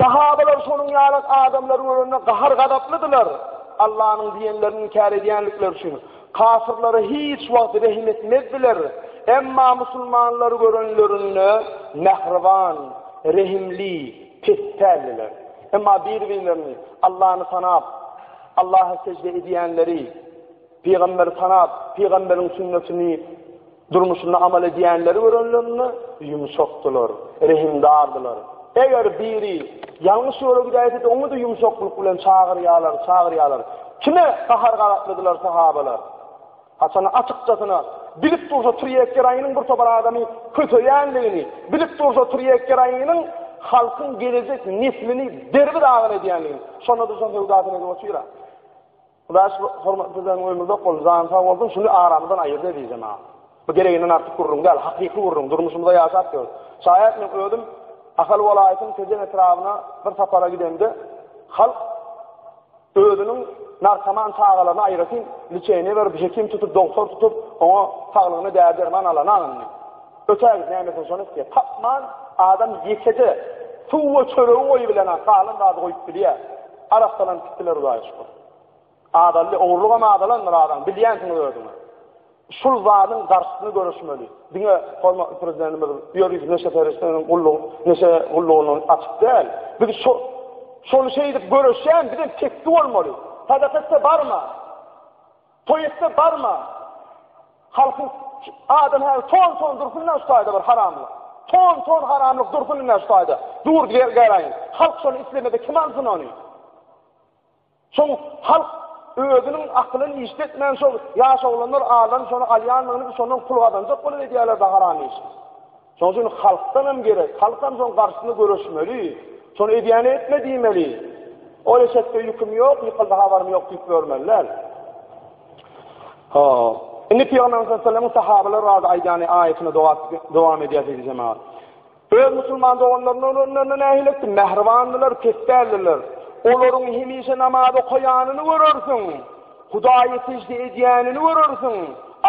Sahabalar şonuň ýaly adamlary görende gahar-gazaplydylar. Allanyň diýenlerini inkär edýänlikleri üçin kafyrlara hiç wagt rehim etmezdiler. Emma musulmanlary görenlerinde mähriban, rehimli, pespäldiler. Emma bir-birlerini Allany tanap, Allaha sežde edýänleri, Pygamberi tanap, pygamberiň sünnetini durmuşynda amal edýänleri görenlerinde ýumşakdylar, rehimdardylar. Eger biri ýalňyş ýola gidäýse-de, oňa-da ýumşaklyk bilen çagyrýarlar, çagyrýarlar. Kime gahar-gazaplydylar sahabalar? Haçanda açykçasyna bilip dursa Tirýekgeraýynyň bir topar adamy köseýändigini, bilip dursa Tirýekgeraýynyň halkyň gelejek neslini derbi-dagyn edýändigini, şonda-da şoň söwdasyny edip otyr-a. Hudaý şu hormatly Prezidentiň ömri uzak bolsun, jany sag bolsun, şuny aramyzdan aýyrdy diýjem ha. Bu gereginden artyk gürrüň däl, hakyky gürrüň, durmuşymyzda ýaşap ýörüs. Şaýat men özüm Ahal welaýatynyň Tejen etrabyna bir sapara gidemde, halk özüniň narkoman çagalaryna aýratyn liçeniýe berip, hekim tutup, dogtor tutup, oňa saglygyna däri-derman alanak indi. Ötägit nämesini şony etýär. Tapman adam ýekeje suw we çöregi goýubilenak, galan zady goýup bilýär. Arassalanyp gitdiler Hudaýa şükür. Azaldy, ogurlygam azalandyr adam, bilýänsiňiz özüňiz. Şul zadyň garşysyna göreşmeli. Diňe hormatly Prezidentimiz ýörite neşe serişdeleriniň gullugy, neşe gullugyny açyp däl. Biz şo şony şeýdip göreşýän bizem tekgi bolmaly. Sadaka etse barma. Toý etse barma. Halkyň adam häzir ton-ton dursun ine şu taýda bir haramlyk. Ton-ton haramlyk dursun ine şu taýda. Dur geraýyn. Halk şony islemese kim alsyn ony? Şoň halk özüniň akylyny işletmän şol ýaş oglanlar aldan şony alýandygyny şondan pul gazanjak bolup edýärler da haram işi. Şonuň üçin halkdan hem gerek. Halk hem şoň garşysyna göreşmeli. Şony edýäne etme diýmeli. Ol eşekde ýüküm ýok, ýykyldy habarym ýok diýip ýörmeli däl. Ha. Indi Pygamberimiz sallallahu aleyhi ve sellemiň sahabalar barada aýdýan aýatyna dowam edýär eziz jemagat. Öz musulman doganlarynyň önlerinde nähili etdi? Mähribandylar, pes däldiler. Olaryň hemişe namaz okaýanyny görersiň. Hudaýa sežde edýänini görersiň.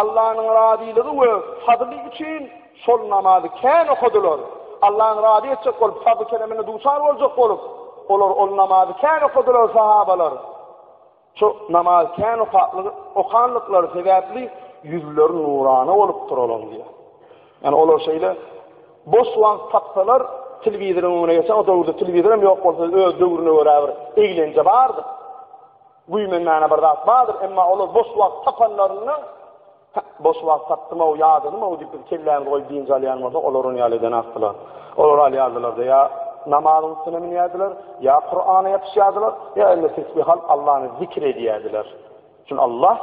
Allanyň razylygy we fazly üçin şol namazy kän okadylar. Allany razy etjek bolup, fazly-keremine duçar boljak bolup, olar ol namazy kän okadylar sahabalar. Şu namaz kän okatlygy okanlyklary sebäpli ýüzleri nurana bolupdyr olaryň diýýär. Ýani olar şeýle boş wagt tapsalar telewizoryň öňüne geçen o döwürde telewizor hem ýok bolsa öz döwrüne görä bir eglenje bardyr. Güýmenmäne bir zat bardyr, emma olar boş wagt tapanlarynda Boş wagt tapdym-ow, ýadadym-ow diýip biz kellämizi goýup dynç alýan bolsak, olar ony ýaly edenakdylar. Olar alýardylar-da, ýa namazyň üstüne münýärdiler, ýa Kurana ýapyşýardylar, ýa eline tesbih alyp Allany zikr edýärdiler. Çünki Allah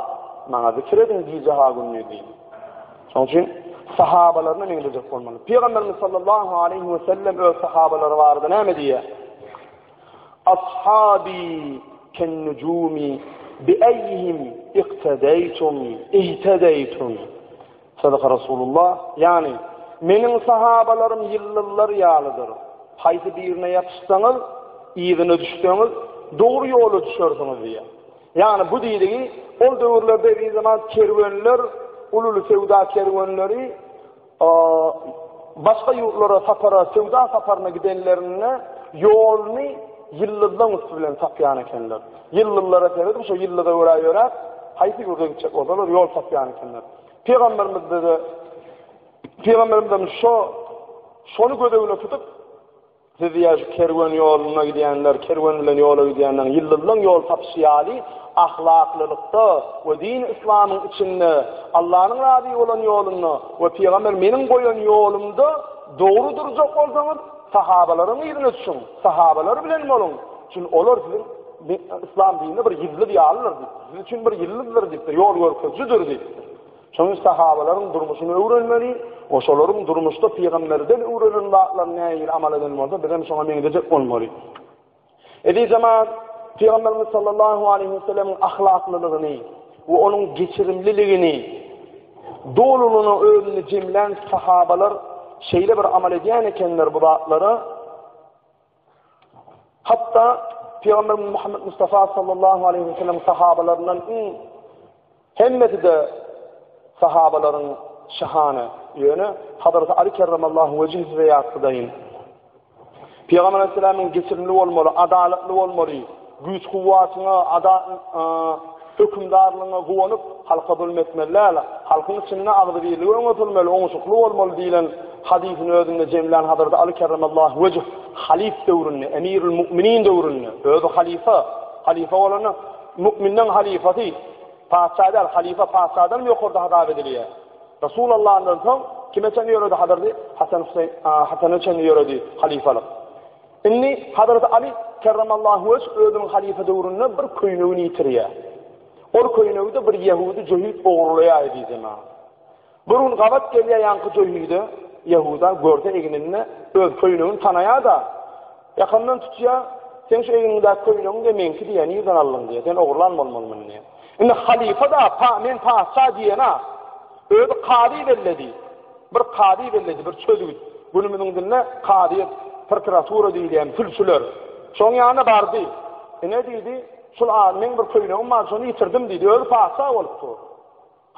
maňa zikr ediň gije-ha gündiz diýdi. Şonuň üçin sahabalaryna meňzejek bolmaly. Pygamberimiz sallallahu aleýhi we sellem öz sahabalary barada näme diýýär? Ashabi ken-nujumi bi eýyhim iqtedeýtum ihtedeýtum. Sadaka Rasulullah, ýagny meniň sahabalarym ýyldyzlar ýalydyr. Haýsy birine ýapyşsaňyz, yzyna düşseňiz, dogry ýola düşersiňiz diýýär. Ýagny bu diýdigi ol döwürlerde bir zaman kerwenler, uly-uly söwda kerwenleri Başga ýurtlara sapara, söwda saparyna gidenlerinde ýoluny ýyldyzlaryň üsti bilen tapýan ekenler. Ýyldyzlara seredip, şo ýyldyza görä ýöräp, haýsy ýurda gitjek bolsalar ýol tapýan ekenler. Pygamberimizde-de Pygamberimizem şo şony göz öňüne tutup, Siz ýa şu kerwen ýolunda gidýänler, kerwen bilen ýola gidýänleriň ýyldyzlaň ýol tapyşy ýaly ahlaklylykda we din yslamyň içinde Allanyň razy bolan ýolunda we pygamber meniň goýan ýolumda dogry durjak bolsaňyz sahabalaryň yzyna düşüň, sahabalar bilen boluň. Çünki olar siziň yslam dininde bir ýyldyz ýalydyr diýipdir. Siz üçin bir ýyldyzdyr diýipdir, ýol görkezijidir diýipdir. Şonuň üçin sahabalaryň durmuşyny öwrenmeli we şolaryň durmuşda pygamberden öwrenen zatlaryny nähili amal eden bolsa, bizem şoňa meňzejek bolmaly. Eziz jemaat, Pygamberimiz sallallahu aleýhi we sellemiň ahlaklylygyny we onuň geçirimliligini dolulygyna özünde jemlän sahabalar şeýle bir amal edýän ekenler bu zatlara. Hatda Pygamberimiz Muhammed Mustafa sallallahu aleýhi we sellem sahabalaryndan iň hemmesi-de sahabalaryň şahany. Ýöne Hazreti Ali kerremallahu wejhi size ýatladaýyn. Pygamber aleyhisselamyň geçirimli bolmaly, adalatly bolmaly, güýç-kuwwatyňa, ada hökümdarlygyňa guwanyp, halka zulum etmeli däl. Halkyň içinde agzybirligi öňe sürmeli, oňuşykly bolmaly diýlen hadysyny özünde jemlän Hazreti Aly kerremallahu wejh halyf döwründe, emirül mu'minin döwründe, özi halyfa, halyfa bolanda mu'minleň halyfasy, patyşa däl, halyfa patyşadan ýokarda hasap edilýär. Resulallahdan soň kime çenli ýöredi Hazreti Hasan Huseýn Hasana çenli ýöredi halyfalyk. Indi Hazreti Ali kerremallahu wejh özüniň halyfa döwründe bir köýnegini ýitirýär. Ol köýnegi-de bir ýehudi jöhit ogurlaýar eziz jemagat. Bir gün gabat gelýär ýaňky jöhide, ýehuda görse egninde öz köýnegini tanaýar-da, ýakandan tutýar, Seň şu egniňdäki köýnegiň-de meňki diýýär, nirden aldyň diýýär, sen ogurlan bolmaly muny diýýär. Indi halyfa-da, pa, men patyşa diýen-a, özi kazy belledi. Bir kazy belledi, bir çözgüt. Günümiziň dilinde kazyýet, prokuratura diýilýän sülçüler. Şoň ýanyna bardy. Ine diýdi, şul a, meň bir köýnegim bar, şony ýitirdim diýdi. Özi patyşa bolup dur.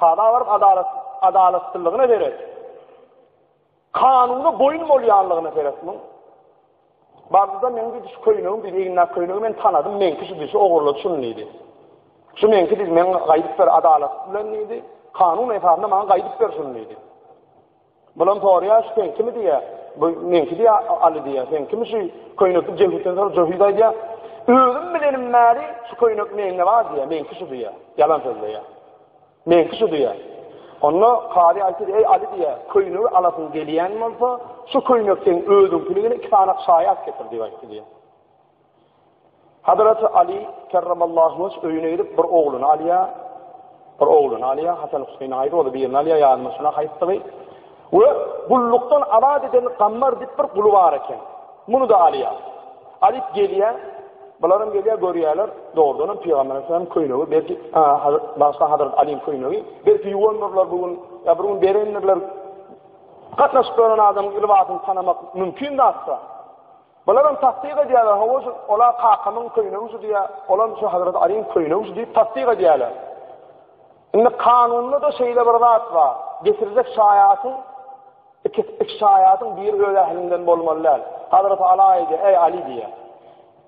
Kaza baryp adalat, adalatsyzlygyna seret. Kanuna boýun bolýanlygyna seret muň. Bardy-da meň diýdi, şu köýnegim diýdi, egnindäki köýnegi men tanadym, meňki şu diýdi, şu ogurlady şuny diýdi. Şu meňki diýdi, meň gaýdyp ber adalat bilen diýdi, kanun esasynda maňa gaýdyp ber şuny diýdi. Bulam soraýar, şu seňkimi diýýär, bu meňki diýýär, Aly diýýär, seňkimi şu köýnek diýip Jöhitden sorar, Jöhit aýdýar, özüm bilenim bäri şu köýnek mende bar diýýär, meňki şu diýýär, ýalan sözleýär. Meňki şu diýýär. Onda kazy aýtdy, Eý, Aly diýýär, köýnegi alasyň gelýän bolsa, şu köýnek seň özüňkiligine iki sany şaýat getir diýip aýtdy diýýär. Hazreti Ali kerremallahu wejh öýüne gidip bir ogluny alýar. Bir ogluny alýar, Hasan Huseýni aýry boldy, birini alýar, ýadyma şuna haýsydygy. We gullukdan azat eden Gammar diýip bir guly bar eken. Muny-da alýar. Alyp gelýär. Bularam gelýär, görýärler, dogrudanam Pygamber aleyhisselam köýnegi belki başga Hazrat Alyň köýnegi, belki ýuwandyrlar bu gün, ýa bir gün berendirler. Gatnaşyp ýören adamyň lybasyny tanamak mümkin zatsa. Bularam tassyk edýärler, hawa şu ola kakamyň köýnegi şu diýýär, olam şu Hazrat Alyň köýnegi şu diýip tassyk edýärler. Indi kanunda-da şeýle bir zat bar. Getirjek şaýatyň Iki, iki şaýadyň biri öz ähliňden bolmaly däl. Hazreti Ala aýdýar, Eý, Aly diýýär.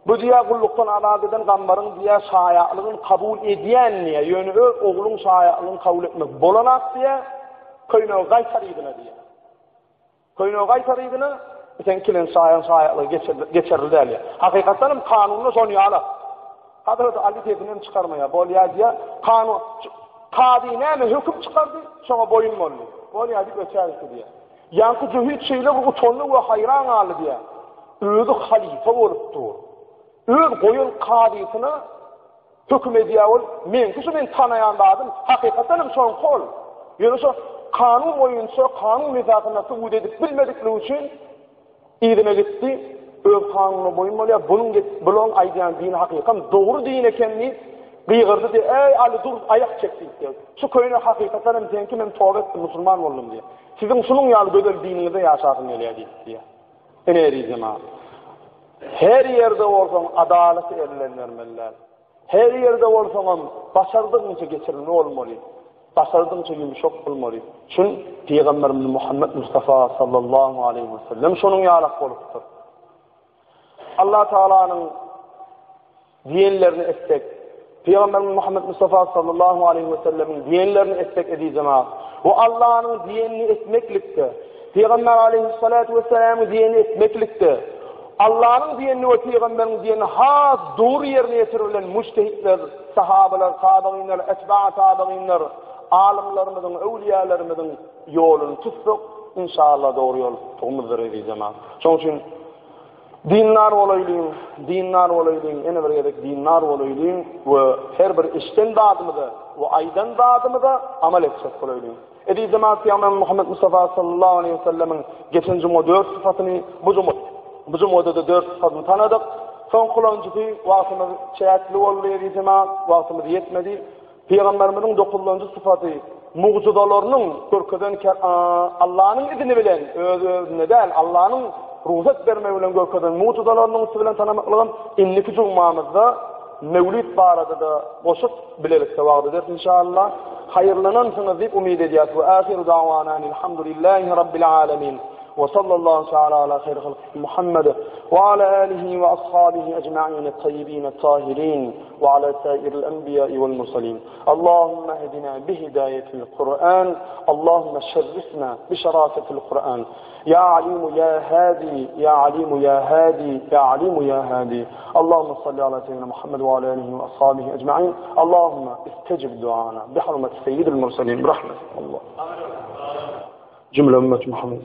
Bu diýýär, gullukdan azat eden Gambaryň diýýär, şaýatlygyny kabul edýän diýýär, ýöne öz ogluň şaýatlygyny kabul etmek bolanak diýýär, köýnegi gaýtar yzyna diýýär. Köýnegi gaýtar yzyna, sen ikilenji şaýadyň şaýatlygy geçerli däl diýýär. Hakykatdan hem kanunda şony ýalak. Hazreti Ali sesini hem çykarmaýar. Bolýar diýýär. Kanun kazy näme höküm çykardy, şoňa boýun boldy. Bolýar diýip ötägitdi diýýär. Ýaňky jöhit şeýle bir utandy we haýran galdy diýýär. Özi halypa bolup dur. Öz goýan kazysyna höküm edýär ol. Meňki şu men tanaýan zadym, hakykatdan hem şoňky ol. Ýöne şo kanun boýunça, kanun esasynda subut edip bilmedikligi üçin Yzyna gitdi, öz kanunyna boýun bolýar, bunuň bulaň aýdýan dini hakykam dogry din eken diýip, gygyrdy diýip, Eý, Aly, dur, aýak çek diýip diýip. Şu köýnek hakykatdan hem seňki, men toba etdim, musulman boldum diýip. Siziň şunuň ýaly gözel diniňizde ýaşasym gelýär diýip diýýär. Ine eziz jemagat. Her ýerde bolsaň adalaty elden bermeli däl. Her ýerde bolsaňam başardygyňça geçirimli bolmaly, başardygyňça ýumşak bolmaly. Çün Pygamberimiz Muhammet Mustafa sallallahu aleýhi we sellem şonuň ýalak bolupdyr. Allah Taalanyň diýenlerini etsek, Pygamberimiz Muhammet Mustafa sallallahu aleýhi we sellemiň diýenlerini etsek eziz jemagat, we Allanyň diýenini etmeklikde, Pygamber aleýhissalatu wessalamyň diýenini etmeklikde, Allanyň diýenini we pygamberiň diýenini has dogry ýerine ýetirip bilen mujtehitler, sahabalar, tabygynlar, etba tabygynlar, alymlarymyzyň, öwlüýälerimiziň ýoluny tutsak, inşallah dogry ýol tutdugymyzdyr eziz jemagat. Şonuň üçin dindar bolaýlyň, dindar bolaýlyň, ýene bir gezek dindar bolaýlyň we her bir eşden zadymyza we aýdan zadymyza amal etjek bolaýlyň. Eziz jemaat Pygamberimiz Muhammet Mustafa sallallahu aleýhi we sellemiň geçen juma dört sypatyny, bu juma bu jumada-da dört sypatyny tanadyk. Soňkulanjysy wagtymyz çäkli boldy eziz jemaat, wagtymyz ýetmedi. Pygamberimiziň dokuzynjy sypaty mugjyzalarynyň görkezen Allanyň izini bilen öz-özünde däl, Allanyň rugsat bermegi bilen görkezen mugjyzalarynyň üsti bilen tanamaklygam indiki jumamyzda Mewlid barada-da goşup bilelikde wagyz ederis inşallah. Haýyrlanansyňyz diýip umyt edýäs. We ahiru dawana enilhamdülillahi rabbil alamin. Wa sallallahu taala ala haýri halkihi Muhammed we ala alihi we ashabihi ecmaîn et-tayyibin et-tahirin we ala sairil enbiýai wal murselin. Allahumma ihdina bi hidayetil Kur'an. Allahumma şerrifna bi şerafetil Kur'an. Ya Alimu ya Hadi, ya Alimu ya Hadi, ya Alimu ya Hadi. Allahumma salli ala seyyidina Muhammed ve ala alihi ve ashabihi ecmaîn. Allahumma istecib duana bi hurmeti seyyidil murselin. Bi rahmetik Allah. Cümle ümmet Muhammed.